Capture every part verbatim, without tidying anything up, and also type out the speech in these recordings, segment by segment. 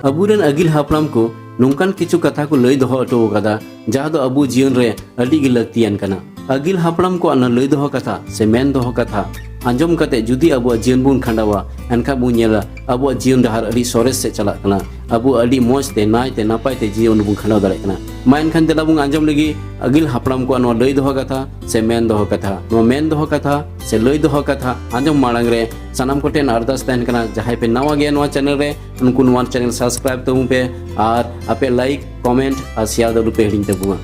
ᱟᱵᱚᱨᱮᱱ ᱟᱹᱜᱤᱞ ᱦᱟᱯᱲᱟᱢ ᱠᱚ ᱱᱚᱝᱠᱟᱱ ᱠᱤᱪᱷᱩ ᱠᱟᱛᱷᱟ ᱠᱚ ᱞᱟᱹᱭ ᱫᱚᱦᱚ ᱦᱚᱴᱚ ᱟᱠᱟᱫᱟ, ᱡᱟᱦᱟᱸ ᱫᱚ ᱟᱵᱚ ᱡᱤᱭᱚᱱ ᱨᱮ ᱟᱹᱰᱤ ᱜᱮ ᱞᱟᱹᱠᱛᱤᱭᱟᱱ ᱠᱟᱱᱟ᱾ ᱟᱹᱜᱤᱞ ᱦᱟᱯᱲᱟᱢ ᱠᱚᱣᱟᱜ ᱚᱱᱟ ᱞᱟᱹᱭ ᱫᱚᱦᱚ ᱠᱟᱛᱷᱟ ᱥᱮ ᱢᱮᱱ ᱫᱚᱦᱚ ᱠᱟᱛᱷᱟ ᱟᱸᱡᱚᱢ ᱠᱟᱛᱮ ᱡᱩᱫᱤ ᱟᱵᱚᱣᱟᱜ ᱡᱤᱭᱚᱱ ᱵᱚᱱ ᱠᱷᱟᱸᱰᱟᱣᱟ, ᱮᱱᱠᱷᱟᱱ ᱵᱚᱱ ᱧᱮᱞᱟ ᱟᱵᱚᱣᱟᱜ ᱡᱤᱭᱚᱱ ᱰᱟᱦᱟᱨ ᱟᱹᱰᱤ ᱥᱚᱨᱮᱥ ᱥᱮᱫ ᱪᱟᱞᱟᱜ ᱠᱟᱱᱟ᱾ ᱟᱵᱚ ᱟᱹᱰᱤ ᱢᱚᱸᱡᱽ ᱛᱮ, ᱱᱟᱭ ᱛᱮ, ᱱᱟᱯᱟᱭ ᱛᱮ ᱡᱤᱭᱚᱱ ᱵᱚᱱ ᱠᱷᱟᱸᱰᱟᱣ ᱫᱟᱲᱮᱭᱟᱜ ᱠᱟᱱᱟ᱾ ᱢᱟ ᱮᱱᱠᱷᱟᱱ ᱫᱮᱞᱟ ᱵᱚᱱ ᱟᱸᱡᱚᱢ ᱞᱮᱜᱮ ᱟᱹᱜᱤᱞ ᱦᱟᱯᱲᱟᱢ ᱠᱚᱣᱟᱜ ᱱᱚᱣᱟ ᱞᱟᱹᱭ ᱫᱚᱦᱚ ᱠᱟᱛᱷᱟ ᱥᱮ ᱢᱮᱱ ᱫᱚᱦᱚ ᱠᱟᱛᱷᱟ᱾ ᱱᱚᱣᱟ ᱢᱮᱱ ᱫᱚᱦᱚ ᱠᱟᱛᱷᱟ ᱥᱮ ᱞᱟᱹᱭ ᱫᱚᱦᱚ ᱠᱟᱛᱷᱟ ᱟᱸᱡᱚᱢ ᱢᱟᱲᱟᱝ ᱨᱮ ᱥᱟᱱᱟᱢ ᱠᱚᱴᱷᱮᱱ ᱟᱨᱫᱟᱥ ᱛᱟᱦᱮᱱ ᱠᱟᱱᱟ, ᱡᱟᱦᱟᱸᱭ ᱯᱮ ᱱᱟᱣᱟ ᱜᱮᱭᱟ ᱱᱚᱣᱟ ᱪᱮᱱᱮᱞ ᱨᱮ, ᱩᱱᱠᱩ ᱱᱚᱣᱟ ᱪᱮᱱᱮᱞ ᱥᱟᱵᱥᱠᱨᱟᱭᱤᱵ ᱛᱟᱵᱚᱱ ᱯᱮ ᱟᱨ ᱟᱯᱮ ᱞᱟᱭᱤᱠ, ᱠᱚᱢᱮᱱᱴ ᱟᱨ ᱥᱮᱭᱟᱨ ᱫᱚ ᱟᱞᱚᱯᱮ ᱦᱤᱲᱤᱧ ᱛᱟᱵᱚᱱᱟ᱾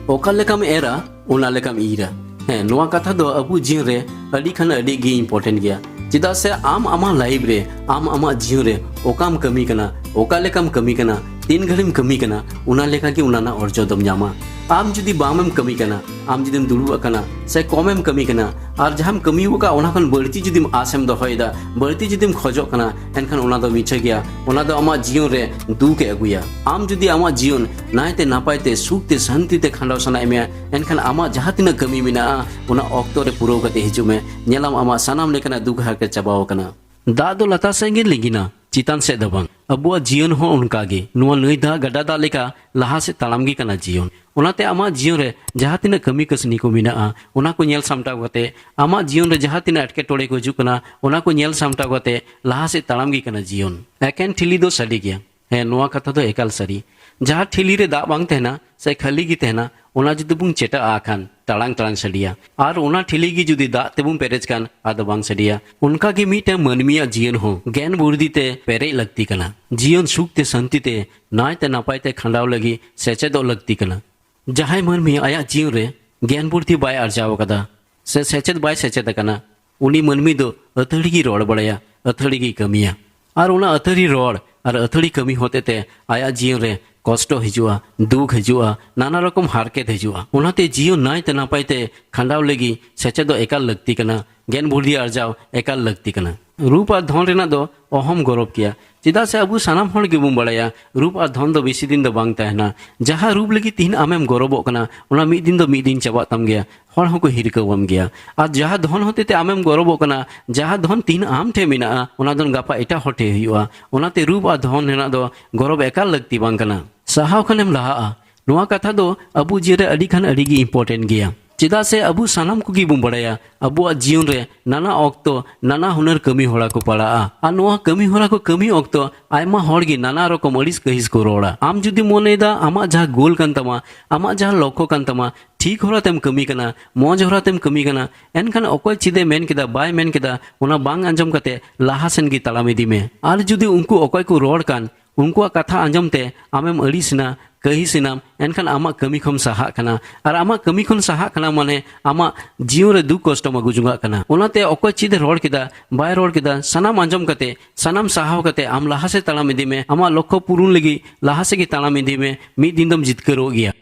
ᱚᱠᱟ ᱞᱮᱠᱟᱢ ᱮᱨᱟ, ᱚᱱᱟ ᱞᱮᱠᱟᱢ ᱤᱨᱟ᱾ ᱦᱮᱸ, ᱱᱚᱣᱟ ᱠᱟᱛᱷᱟ ᱫᱚ ᱟᱵᱚ ᱡᱤᱭᱚᱱ ᱨᱮ ᱟᱹᱰᱤ ᱠᱷᱟᱱ ᱟᱹᱰᱤ ᱜᱮ ᱤᱢᱯᱚᱨᱴᱮᱱᱴ ᱜᱮᱭᱟ᱾ ᱪᱮᱫᱟᱜ ᱥᱮ ᱟᱢ ᱟᱢᱟᱜ ᱞᱟᱭᱤᱯᱷ ᱨᱮ, ᱟᱢ ᱟᱢᱟᱜ ᱡᱤᱭᱚᱱ ᱨᱮ ᱚᱠᱟᱢ ᱠᱟᱹᱢᱤ ᱠᱟᱱᱟ, ᱚᱠᱟ ᱞᱮᱠᱟᱢ ᱠᱟᱹᱢᱤ ᱠᱟᱱᱟ, ᱛᱤᱱ ᱜᱷᱟᱹᱲᱤᱢ ᱠᱟᱹᱢᱤ ᱠᱟᱱᱟ, ᱚᱱᱟ ᱞᱮᱠᱟ ᱜᱮ ᱚᱱᱟ ᱨᱮᱱᱟᱜ ᱚᱨᱡᱚ ᱫᱚᱢ ᱧᱟᱢᱟ᱾ ᱟᱢ ᱡᱩᱫᱤ ᱵᱟᱢ ᱮᱢ ᱠᱟᱹᱢᱤ ᱠᱟᱱᱟ, ᱟᱢ ᱡᱩᱫᱤᱢ ᱫᱩᱲᱩᱵ ᱟᱠᱟᱱᱟ ᱥᱮ ᱠᱚᱢᱮᱢ ᱠᱟᱹᱢᱤ ᱠᱟᱱᱟ, ᱟᱨ ᱡᱟᱦᱟᱸᱢ ᱠᱟᱹᱢᱤ ᱟᱠᱟᱫ ᱚᱱᱟ ᱠᱷᱚᱱ ᱵᱟᱹᱲᱛᱤ ᱡᱩᱫᱤᱢ ᱟᱥᱮᱢ ᱫᱚᱦᱚᱭᱮᱫᱟ, ᱵᱟᱹᱲᱛᱤ ᱡᱩᱫᱤᱢ ᱠᱷᱚᱡᱚᱜ ᱠᱟᱱᱟ, ᱮᱱᱠᱷᱟᱱ ᱚᱱᱟ ᱫᱚ ᱢᱤᱪᱷᱟᱹ ᱜᱮᱭᱟ᱾ ᱚᱱᱟ ᱫᱚ ᱟᱢᱟᱜ ᱡᱤᱭᱚᱱ ᱨᱮ ᱫᱩᱠ ᱮ ᱟᱹᱜᱩᱭᱟ᱾ ᱟᱢ ᱡᱩᱫᱤ ᱟᱢᱟᱜ ᱡᱤᱭᱚᱱ ᱱᱟᱭᱛᱮ ᱱᱟᱯᱟᱭ ᱛᱮ ᱥᱩᱠ ᱛᱮ ᱥᱟᱱᱛᱤ ᱛᱮ ᱠᱷᱟᱸᱰᱟᱣ ᱥᱟᱱᱟᱭᱮᱫ ᱢᱮᱭᱟ, ᱮᱱᱠᱷᱟᱱ ᱟᱢᱟᱜ ᱡᱟᱦᱟᱸ ᱛᱤᱱᱟᱹᱜ ᱠᱟᱹᱢᱤ ᱢᱮᱱᱟᱜᱼᱟ, ᱚᱱᱟ ᱚᱠᱛᱚ ᱨᱮ ᱯᱩᱨᱟᱹᱣ ᱠᱟᱛᱮ ᱦᱤᱡᱩᱜ ᱢᱮ᱾ ᱧᱮᱞᱟᱢ ᱟᱢᱟᱜ ᱥᱟᱱᱟᱢ ᱞᱮᱠᱟᱱᱟᱜ ᱫᱩᱠ ᱦᱟᱨᱠᱮᱛ ᱪᱟᱵᱟᱣ ᱟᱠᱟᱱᱟ᱾ ᱫᱟᱜ ᱫᱚ ᱞᱟᱛᱟᱨ ᱥᱮᱫ ᱜᱮ ᱞᱤᱸᱜᱤᱱᱟ, ᱪᱮᱛᱟᱱ ᱥᱮᱫ ᱫᱚ ᱵᱟᱝ᱾ ᱟᱵᱚᱣᱟᱜ ᱡᱤᱭᱚᱱ ᱦᱚᱸ ᱚᱱᱠᱟ ᱜᱮ᱾ ᱱᱚᱣᱟ ᱱᱟᱹᱭ ᱫᱟᱜ, ᱜᱟᱰᱟ ᱫᱟᱜ ᱞᱮᱠᱟ ᱞᱟᱦᱟ ᱥᱮᱫ ᱛᱟᱲᱟᱢ ᱜᱮ ᱠᱟᱱᱟ ᱡᱤᱭᱚᱱ᱾ ᱚᱱᱟᱛᱮ ᱟᱢᱟᱜ ᱡᱤᱭᱚᱱ ᱨᱮ ᱡᱟᱦᱟᱸ ᱛᱤᱱᱟᱹᱜ ᱠᱟᱹᱢᱤ ᱠᱟᱹᱥᱱᱤ ᱠᱚ ᱢᱮᱱᱟᱜᱼᱟ, ᱚᱱᱟ ᱠᱚ ᱧᱮᱞ ᱥᱟᱢᱴᱟᱣ ᱠᱟᱛᱮ, ᱟᱢᱟᱜ ᱡᱤᱭᱚᱱ ᱨᱮ ᱡᱟᱦᱟᱸ ᱛᱤᱱᱟᱹᱜ ᱮᱴᱠᱮᱴᱚᱬᱮ ᱠᱚ ᱦᱤᱡᱩᱜ ᱠᱟᱱᱟ, ᱚᱱᱟ ᱠᱚ ᱧᱮᱞ ᱥᱟᱢᱴᱟᱣ ᱠᱟᱛᱮ ᱞᱟᱦᱟ ᱥᱮᱫ ᱛᱟᱲᱟᱢ ᱜᱮ ᱠᱟᱱᱟ ᱡᱤᱭᱚᱱ᱾ ᱮᱠᱮᱱ ᱴᱷᱤᱞᱤ ᱫᱚ ᱥᱟᱰᱮ ᱜᱮᱭᱟ᱾ ᱦᱮᱸ, ᱱᱚᱣᱟ ᱠᱟᱛᱷᱟ ᱫᱚ ᱮᱠᱟᱞ ᱥᱟᱹᱨᱤ᱾ ᱡᱟᱦᱟᱸ ᱴᱷᱤᱞᱤ ᱨᱮ ᱫᱟᱜ ᱵᱟᱝ ᱛᱟᱦᱮᱱᱟ ᱥᱮ ᱠᱷᱟᱹᱞᱤ ᱜᱮ ᱛᱟᱦᱮᱱᱟ, ᱚᱱᱟ ᱡᱩᱫᱤ ᱵᱚᱱ ᱪᱮᱴᱟᱜᱼᱟ ᱠᱷᱟᱱ, ᱴᱟᱲᱟᱝ ᱴᱟᱲᱟᱝ ᱥᱟᱰᱮᱭᱟ᱾ ᱟᱨ ᱚᱱᱟ ᱴᱷᱤᱞᱤ ᱜᱮ ᱡᱩᱫᱤ ᱫᱟᱜ ᱛᱮᱵᱚᱱ ᱯᱮᱨᱮᱡ ᱠᱷᱟᱱ, ᱟᱫᱚ ᱵᱟᱝ ᱥᱟᱰᱮᱭᱟ᱾ ᱚᱱᱠᱟ ᱜᱮ ᱢᱤᱫᱴᱟᱝ ᱢᱟᱹᱱᱢᱤᱭᱟᱜ ᱡᱤᱭᱚᱱ ᱦᱚᱸ ᱜᱮᱱ ᱵᱩᱨᱫᱷᱤ ᱛᱮ ᱯᱮᱨᱮᱡ ᱞᱟᱹᱠᱛᱤ ᱠᱟᱱᱟ᱾ ᱡᱤᱭᱚᱱ ᱥᱩᱠ ᱛᱮ, ᱥᱟᱱᱛᱤ ᱛᱮ, ᱱᱟᱭ ᱛᱮ ᱱᱟᱯᱟᱭ ᱛᱮ ᱠᱷᱟᱸᱰᱟᱣ ᱞᱟᱹᱜᱤᱫ ᱥᱮᱪᱮᱫᱚᱜ ᱞᱟᱹᱠᱛᱤ ᱠᱟᱱᱟ᱾ ᱡᱟᱦᱟᱸᱭ ᱢᱟᱹᱱᱢᱤ ᱟᱭᱟᱜ ᱡᱤᱭᱚᱱ ᱨᱮ ᱜᱮᱱ ᱵᱩᱨᱫᱷᱤ ᱵᱟᱭ ᱟᱨᱡᱟᱣ ᱟᱠᱟᱫᱟ ᱥᱮ ᱥᱮᱪᱮᱫ ᱵᱟᱭ ᱥᱮᱪᱮᱫ ᱟᱠᱟᱱᱟ, ᱩᱱᱤ ᱢᱟᱹᱱᱢᱤ ᱫᱚ ᱟᱹᱛᱷᱟᱹᱲᱤ ᱜᱮᱭ ᱨᱚᱲ ᱵᱟᱲᱟᱭᱟ, ᱟᱹᱛᱷᱟᱹᱲᱤ ᱜᱮᱭ ᱠᱟᱹᱢᱤᱭᱟ᱾ ᱟᱨ ᱚᱱᱟ ᱟᱹᱛᱷᱟᱹᱲᱤ ᱨᱚᱲ ᱟᱨ ᱟᱹᱛᱷᱟᱹᱲᱤ ᱠᱟᱹᱢᱤ ᱦᱚᱛᱮ ᱛᱮ ᱟᱭᱟᱜ ᱡᱤᱭᱚᱱ ᱨᱮ ᱠᱚᱥᱴᱚ ᱦᱤᱡᱩᱜᱼᱟ, ᱫᱩᱠ ᱦᱤᱡᱩᱜᱼᱟ, ᱱᱟᱱᱟ ᱨᱚᱠᱚᱢ ᱦᱟᱨᱠᱮᱛ ᱦᱤᱡᱩᱜᱼᱟ᱾ ᱚᱱᱟᱛᱮ ᱡᱤᱭᱚᱱ ᱱᱟᱭ ᱛᱮ ᱱᱟᱯᱟᱭ ᱛᱮ ᱠᱷᱟᱸᱰᱟᱣ ᱞᱟᱹᱜᱤᱫ ᱥᱮᱪᱮᱫ ᱫᱚ ᱮᱠᱟᱞ ᱞᱟᱹᱠᱛᱤ ᱠᱟᱱᱟ, ᱜᱮᱱ ᱵᱩᱨᱫᱷᱤ ᱟᱨᱡᱟᱣ ᱮᱠᱟᱞ ᱞᱟᱹᱠᱛᱤ ᱠᱟᱱᱟ᱾ ᱨᱩᱯ ᱟᱨ ᱫᱷᱚᱱ ᱨᱮᱱᱟᱜ ᱫᱚ ᱚᱦᱚᱢ ᱜᱚᱨᱚᱵ ᱠᱮᱭᱟ, ᱪᱮᱫᱟᱜ ᱥᱮ ᱟᱵᱚ ᱥᱟᱱᱟᱢ ᱦᱚᱲ ᱜᱮᱵᱚᱱ ᱵᱟᱲᱟᱭᱟ, ᱨᱩᱯ ᱟᱨ ᱫᱷᱚᱱ ᱫᱚ ᱵᱮᱥᱤ ᱫᱤᱱ ᱫᱚ ᱵᱟᱝ ᱛᱟᱦᱮᱱᱟ᱾ ᱡᱟᱦᱟᱸ ᱨᱩᱯ ᱞᱟᱹᱜᱤᱫ ᱛᱤᱦᱤᱧ ᱟᱢᱮᱢ ᱜᱚᱨᱚᱵᱚᱜ ᱠᱟᱱᱟ, ᱚᱱᱟ ᱢᱤᱫ ᱫᱤᱱ ᱫᱚ ᱢᱤᱫ ᱫᱤᱱ ᱪᱟᱵᱟᱜ ᱛᱟᱢ ᱜᱮᱭᱟ, ᱦᱚᱲ ᱦᱚᱸᱠᱚ ᱦᱤᱨᱠᱟᱹᱣᱟᱢ ᱜᱮᱭᱟ᱾ ᱟᱨ ᱡᱟᱦᱟᱸ ᱫᱷᱚᱱ ᱦᱚᱛᱮᱛᱮ ᱟᱢᱮᱢ ᱜᱚᱨᱚᱵᱚᱜ ᱠᱟᱱᱟ, ᱡᱟᱦᱟᱸ ᱫᱷᱚᱱ ᱛᱤᱦᱤᱧ ᱟᱢ ᱴᱷᱮᱱ ᱢᱮᱱᱟᱜᱼᱟ, ᱚᱱᱟ ᱫᱚ ᱜᱟᱯᱟ ᱮᱴᱟᱜ ᱦᱚᱲ ᱴᱷᱮᱱ ᱦᱩᱭᱩᱜᱼᱟ᱾ ᱚᱱᱟᱛᱮ ᱨᱩᱯ ᱟᱨ ᱫᱷᱚᱱ ᱨᱮᱱᱟᱜ ᱫᱚ ᱜᱚᱨᱚᱵ ᱮᱠᱟᱞ ᱞᱟᱹᱠᱛᱤ ᱵᱟᱝ ᱠᱟᱱᱟ᱾ ᱥᱟᱦᱟᱣ ᱠᱷᱟᱱᱮᱢ ᱞᱟᱦᱟᱜᱼᱟ, ᱱᱚᱣᱟ ᱠᱟᱛᱷᱟ ᱫᱚ ᱟᱵᱚ ᱡᱤᱭᱚᱱ ᱨᱮ ᱟᱹᱰᱤ ᱠᱷᱟᱱ ᱟᱹᱰᱤ ᱜᱮ important ᱜᱮᱭᱟ᱾ ᱪᱮᱫᱟᱜ ᱥᱮ ᱟᱵᱚ ᱥᱟᱱᱟᱢ ᱠᱚᱜᱮ ᱵᱚᱱ ᱵᱟᱲᱟᱭᱟ, ᱟᱵᱚᱣᱟᱜ ᱡᱤᱭᱚᱱ ᱨᱮ ᱱᱟᱱᱟ ᱚᱠᱛᱚ ᱱᱟᱱᱟ ᱦᱩᱱᱟᱹᱨ ᱠᱟᱹᱢᱤ ᱦᱚᱨᱟ ᱠᱚ ᱯᱟᱲᱟᱜᱼᱟ᱾ ᱟᱨ ᱱᱚᱣᱟ ᱠᱟᱹᱢᱤ ᱦᱚᱨᱟ ᱠᱚ ᱠᱟᱹᱢᱤ ᱚᱠᱛᱚ ᱟᱭᱢᱟ ᱦᱚᱲ ᱜᱮ ᱱᱟᱱᱟ ᱨᱚᱠᱚᱢ ᱟᱹᱲᱤᱥ ᱠᱟᱹᱦᱤᱥ ᱠᱚ ᱨᱚᱲᱟ᱾ ᱟᱢ ᱡᱩᱫᱤ ᱢᱚᱱᱮᱭᱮᱫᱟ ᱟᱢᱟᱜ ᱡᱟᱦᱟᱸ goal ᱠᱟᱱ ᱛᱟᱢᱟ, ᱟᱢᱟᱜ ᱡᱟᱦᱟᱸ ᱞᱚᱠᱠᱷᱚ ᱠᱟᱱ ᱛᱟᱢᱟ, ᱴᱷᱤᱠ ᱦᱚᱨᱟ ᱛᱮᱢ ᱠᱟᱹᱢᱤ ᱠᱟᱱᱟ, ᱢᱚᱸᱡᱽ ᱦᱚᱨᱟ ᱛᱮᱢ ᱠᱟᱹᱢᱤ ᱠᱟᱱᱟ, ᱮᱱᱠᱷᱟᱱ ᱚᱠᱚᱭ ᱪᱮᱫ ᱮ ᱢᱮᱱ ᱠᱮᱫᱟ ᱵᱟᱭ ᱢᱮᱱ ᱠᱮᱫᱟ, ᱚᱱᱟ ᱵᱟᱝ ᱟᱸᱡᱚᱢ ᱠᱟᱛᱮ ᱞᱟᱦᱟ ᱥᱮᱱ ᱜᱮ ᱛᱟᱲᱟᱢ ᱤᱫᱤ ᱢᱮ᱾ ᱟᱨ ᱡᱩᱫᱤ ᱩᱱᱠᱩ ᱚᱠᱚᱭ ᱠᱚ ᱨᱚᱲ ᱠᱟᱱ, ᱩᱱᱠᱩᱣᱟᱜ ᱠᱟᱛᱷᱟ ᱟᱸᱡᱚᱢ ᱛᱮ ᱟᱢᱮᱢ ᱟᱹᱲᱤᱥ ᱮᱱᱟ, ᱠᱟᱹᱦᱤᱥ ᱮᱱᱟᱢ, ᱮᱱᱠᱷᱟᱱ ᱟᱢᱟᱜ ᱠᱟᱹᱢᱤ ᱠᱷᱚᱱ ᱥᱟᱦᱟᱜ ᱠᱟᱱᱟ᱾ ᱟᱨ ᱟᱢᱟᱜ ᱠᱟᱹᱢᱤ ᱠᱷᱚᱱ ᱥᱟᱦᱟᱜ ᱠᱟᱱᱟ ᱢᱟᱱᱮ ᱟᱢᱟᱜ ᱡᱤᱭᱚᱱ ᱨᱮ ᱫᱩᱠ ᱠᱚᱥᱴᱚᱢ ᱟᱹᱜᱩ ᱡᱚᱝᱟᱜ ᱠᱟᱱᱟ᱾ ᱚᱱᱟᱛᱮ ᱚᱠᱚᱭ ᱪᱮᱫ ᱮ ᱨᱚᱲ ᱠᱮᱫᱟ, ᱵᱟᱭ ᱨᱚᱲ ᱠᱮᱫᱟ, ᱥᱟᱱᱟᱢ ᱟᱸᱡᱚᱢ ᱠᱟᱛᱮ, ᱥᱟᱱᱟᱢ ᱥᱟᱦᱟᱣ ᱠᱟᱛᱮ ᱟᱢ ᱞᱟᱦᱟ ᱥᱮᱫ ᱛᱟᱲᱟᱢ ᱤᱫᱤ ᱢᱮ᱾ ᱟᱢᱟᱜ ᱞᱚᱠᱠᱷᱚ ᱯᱩᱨᱩᱱ ᱞᱟᱹᱜᱤᱫ ᱞᱟᱦᱟ ᱥᱮᱫ ᱜᱮ ᱛᱟᱲᱟᱢ ᱤᱫᱤ ᱢᱮ᱾ ᱢᱤᱫ ᱫᱤᱱ ᱫᱚᱢ ᱡᱤᱛᱠᱟᱹᱨᱚᱜ ᱜᱮᱭᱟ᱾